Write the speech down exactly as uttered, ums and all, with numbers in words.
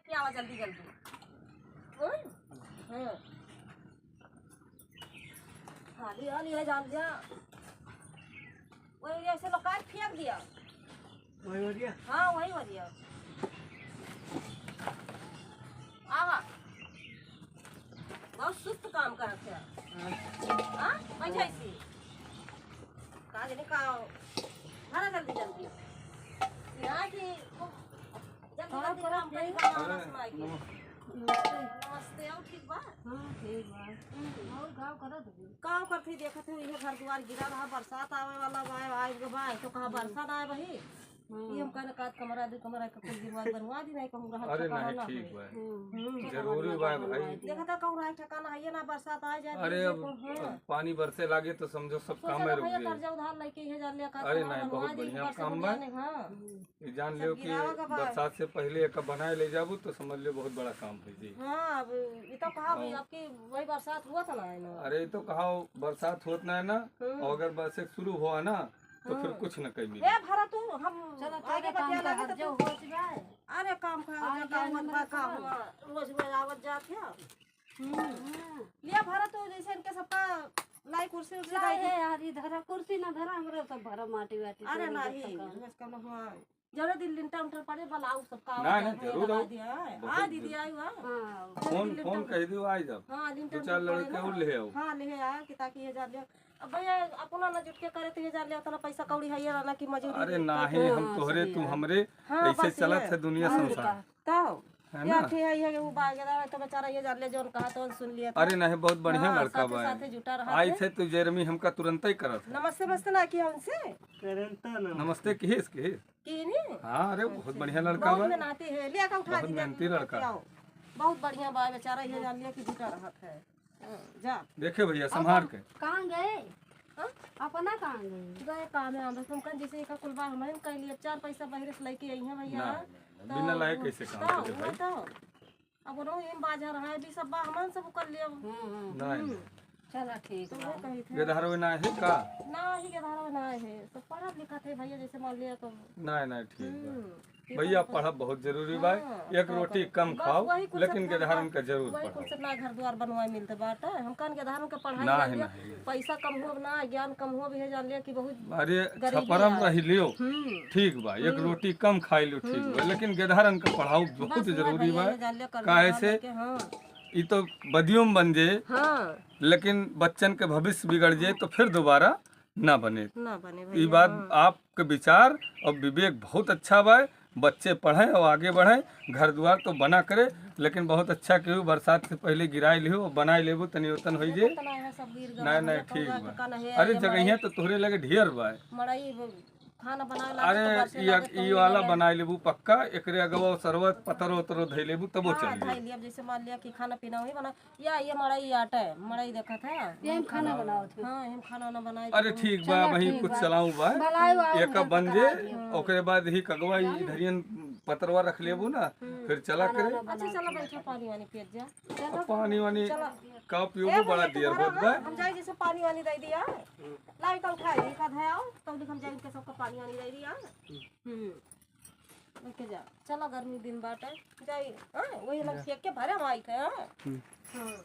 क्या हुआ, जल्दी जल्दी। हम्म? हम्म। हाली हाली है, जान जा। वही ऐसे लोग काट फेंक दिया। वही वरिया? हाँ, वही वरिया। आहा। बहुत सुस्त काम करत है। हाँ। हाँ? बैठा इसी। का जने का, भरा जल्दी जल्दी। यहाँ की खूब जल्दी जल्दी काम करी, काम वाला सुनाई के। नमस्ते। नमस्ते, और ठीक बा? हाँ, ठीक बा। हम्म। और गाँव करत हई? गाँव करत हई, देखत हई, इहे घर दुआर गिरा रहा, बरसात आवे वाला बा, आए के बा, तो कहा बरसात आए बही। हम्म। ये हम कहने का कमरा, दो कमरा के कुल गिरवा बनवा दी, नहीं कहूँ रहत अरे ठिकाना नहीं, ना ठीक होई। बा। हम्म। जरूरी बा भाई। देखत है कहूँ रहत ठिकाना है ना, बरसात आ जाए, अरे अब हाँ। पानी बरसे लागे तो समझो सब सब काम जगह रुक भैया जाए। कर्जा उधार लेके इहे जान लिया का अरे कहाँ नहीं, बनवा बहुत दी, बढ़िया बरसे काम बा। बढ़िया ने, हाँ। ये जान सब लियो कि गिरावा का बा। बरसात से पहले एक बनाए ले जाबू तो समझ लियो बहुत बड़ा काम हो जाई। हाँ, अब ये तो कहा भी हाँ। आपकी वही बरसात हुआ था ना, है ना? अरे ये तो कहा बरसात होत ना है ना, हम्म। और अगर बरसे शुरू हुआ ना तो फिर हम्म। कुछ न कहीं मिली। ए भरा तू, हम चलो, आगे तेरे काम बतिया का लगे हर तो जो तू होत बा। अरे काम का आगे काम आगे मत बा, नंबर काम का। हुआ, रोज रोज आवत जात है। हम्म। हम्म। लिया भरा तू, जैसे इनके सबका लाई कुर्सी उर्सी लाई लाई दे। है यार, ये धरा कुर्सी ना धरा, हमरा सब भरा माटी वाटी अरे चोरी नहीं, देखो का। रोज का लोग हुआ। जरा दिन लिंटा उंटा पड़े, बलाऊ सब का ना, होता ना, है, जरूर लगा आओ। दिया है। बहुत आ दीदी जरूर। आई हुआ। हाँ। जरा फोन, दिन फोन लिंटा कह दियो, आई जाओ। हाँ, लिंटा दो चार उंटा पड़े लड़के ना। और ले आओ। हाँ, ले आया कि ताकि ये जा ले। अब भैया, अपना ना जुट के करे तो ये जा ले, उतना पैसा कौड़ी है ये ना कि मजूरी अरे नहीं नहीं, करते। हम हाँ, तोहरे, सही तू है। हमरे, हाँ, ऐसे बस चलत ये। है दुनिया और संसार। का? तो है या ना? फिर ये, ये वो बागेदार है तो बेचारा ये जान ले, जौन कहा तो सुन लिया था। अरे नहीं, बहुत बढ़िया हाँ, लड़का साथे बा। साथे जुटा रहा आई थे। थे तो जेरमी हमका तुरंत ही करत है। नमस्ते, नमस्ते ना किया उनसे? करंता ना। नमस्ते किहिस, किहिस? की नहीं? हाँ, अरे बहुत अच्छा। बढ़िया लड़का बहुत बा। मेहनती है, लिया का उठा बहुत दी, मेहनती लड़का। आओ। बहुत बढ़िया बा, बेचारा ये जान लिया कि जुटा रहत है। हाँ, जा। देखे भैया, संभाल अपन के। कहाँ गए? हाँ? अपना कहाँ गए? गए काम है, बस हम कन जैसे एका कुल बा, हमरे न कह लिए, चार पैसा बहरे से लेके आई हैं भैया। ना, ना, ना, तो बिना लाए कैसे काम तो, करते भाई? तो, अब उन्हों एम बाजार है, भी सब बा, हमन सब कर लिया। हम्म, हम्म। नहीं, हम्म। नहीं। चला ठीक तो बा। वो कही थे। गेदहरवे ना है का? ना ही गेदहरवे ना है, तो पढ़त लिखत है भैया, जैसे मान लिया तो। नहीं, नहीं, ठीक बा। हम्म। भैया, पढ़ब बहुत जरूरी बा। हाँ, एक रोटी कम खाओ, लेकिन गेदहरन का जरूर पढ़ाओ। वही कुल से ना घर द्वार बनवाए मिलते बाटे। हम कहन गेदहरन के पढ़ाई ना है, ना है। पैसा कम हो ना, ज्ञान कम हो भी है, जान लिया कि बहुत अरे, गरीबी छपरा में है। रही लियो, हम्म। ठीक बा, एक हम्म। रोटी कम खाई लियो, ठीक बा, हम्म। लेकिन गेदहरन का पढ़ाओ बहुत बस, जरूरी बा। भैया, जान लिया, काहे से लेके, हाँ। ई तो बदियो में बन जे, हाँ। लेकिन बच्चन के भविष्य बिगड़ जे, तो फिर दोबारा ना बने। ना बने ई भैया, बात हाँ। आपके विचार और विवेक बहुत अच्छा बा। बच्चे पढ़ें और आगे बढ़ें। घर द्वार तो बना करे, लेकिन बहुत अच्छा केहू बरसात से पहले गिराए लिहो और बनाए लेबू, तनी ओतन होई जे। देखो तना है सब गिर गवा नहीं, नहीं, भैया, ठीक कौआ बा। के कन है, अरे, ये जगहिया मड़ई, तो तोहरे लगे ढेर बा। मड़ई वो खाना बनावे लागे अरे, तो बरसे ई, लागे तो ई ई वाला वाला। बनाए लेबू पक्का, एकरे अगवा सरवा पतरो उतरो धइ लेबू, तबो हाँ, चल जाई। धइ लिया, जैसे मान लिया कि खाना पीना वही बना, या ये मड़ई आटे, मड़ई देखत है। ये हम खाना बनावत है। हाँ, हम खाना वाना बनाए अरे देबो। ठीक बा, चलो, वही ठीक कुछ बा। चलाऊ बा। बनाओ, आओ, एका हम बन पकड़ा जे, दियो। ओकरे बाद ही कगवा ई हाँ। धरियन पतरवा रख लेबू ना, हम्म। फिर चला खाना करे। वाना अच्छा, बनाओ। चलो बैठो, पानी वानी पियत जा। चलो। पानी वानी चलो। का पियोबो, ए, बड़ा भैया, देर तुम्हारा होत ना, बा। हम जाई जैसे पानी वानी दे दिया। लाई का उठाई, का धयाओ, तब हम जाई के सबका पानी वानी दे दिया। हम्म। लेके जा। चलो, गर्मी दिन बाटे। जाई, हाँ, वही लग जा। फेंक के भरे हम आई थे, हाँ? हम्म। हाँ।